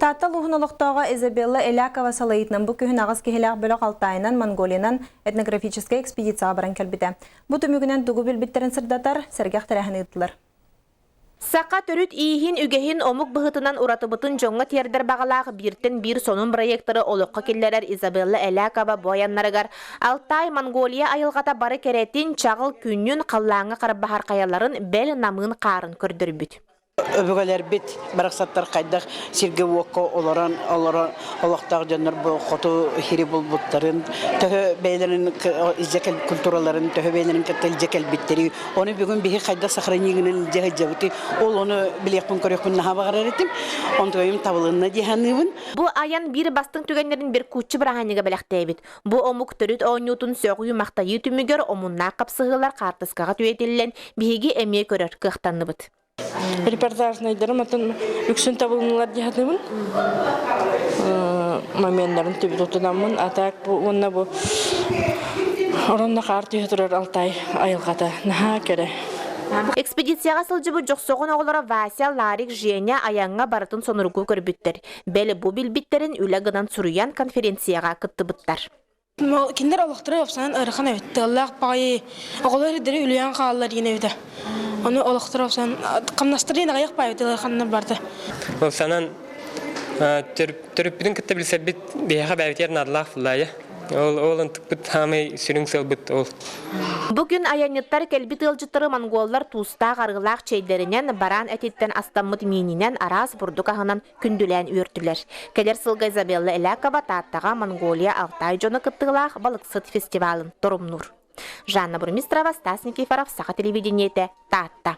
Таатта улууһун олохтооҕо Изабелла Элякова салайыытынан бу күһүн аҕыс киһилээх бөлөх Алтайынан, Монголиянан этнографическай экспедицияҕа баран кэлбитэ. Бу түмүгүнэн тугу билбиттэрин сырдатар, сэргэх тэрээһин ыыттылар. Саха төрүт ииһин, үгэһин, омук быһыытынан уратыбытын дьоҥҥо тиэрдэр баҕалаах бииртэн биир сонун бырайыактары олоххо киллэрэр Изабелла Элякова бу айаннарыгар Алтай, Монголия айылҕата бары кэрэтин, чаҕыл күнүн, халлааҥҥа харбаһар хайаларын, бэл намыын хаарын көрдөрбүт. Өбүгэлэрбит барахсаттар хайдах сиргэ-уокка олорон олорон олохтоох дьоннор бу хоту сири булбуттарын, төһө бэйэлэрин илдьэ культураларын төһө бэйэлэрин кытта илдьэ кэлбиттэри, ону бүгүн биһи хайдах сохранигынан илдьэ сылдьабытый, ол ону билиэхпин көрүөхпүн наһаа баҕарар этим. Онтуойум табылынна дии саныыбын. Бу айан биир бастыҥ түгэннэрин Беркутчи бырааһынньыга бэлэхтээбит. Бу омук төрүт оонньуутун сөҕүү-махтайыы түмүгэр омуннаах хапсыһыылар хаартыскаҕа түһэтиллэн, биһиги эмиэ көрөр кыахтанныбыт. Репортажнайдарым атын үксүн табылыннылар дии саныыбын. Моменнарын түбүт утунаммын. А так бу уонна бу оронно хаар түһэ турар Алтай айылҕата наһаа кэрэ. Экспедицияҕа сылдьыбыт Дьохсоҕон оҕолоро Вася, Ларик, Женя айаҥҥа барытын сонургуу көрбүттэр. Бэл бу билбиттэрин үлэ гынан суруйан конференцияҕа кыттыбыттар. Кинилэр олохторо уопсанан ыарахан эбит. Тыаллаах баҕайы оҕолор ирдэри үлүйэн хааллар диэн эбитэ. Ону олохторо уопсанан хамнастарын аҕыйах баайбыт ыараханнар барда. Уопсанан төрүппүтүн кытта билсэрбит биһиэхэ бэйэбитигэр наадалаах буоллаайа. Ол ол ынтыкпыт хаамай сүрүн сыалбыт ол. Бу күн айанньыттар кэлбит ыалдьыттары монголлар туустаах арыылаах чэйдэринэн, бараан этиттэн астаммыт миининэн, араас бурдук аһынан күндүлээн үөртүлэр. Кэлэр сылга Изабелла Элякова Тааттаҕа Монголия Алтай дьоно кыттыылаах балыксыт фестивалын торумнуур. Жанна Бурмистрова, Стас Никифоров, Саха телевидениетэ, Таатта.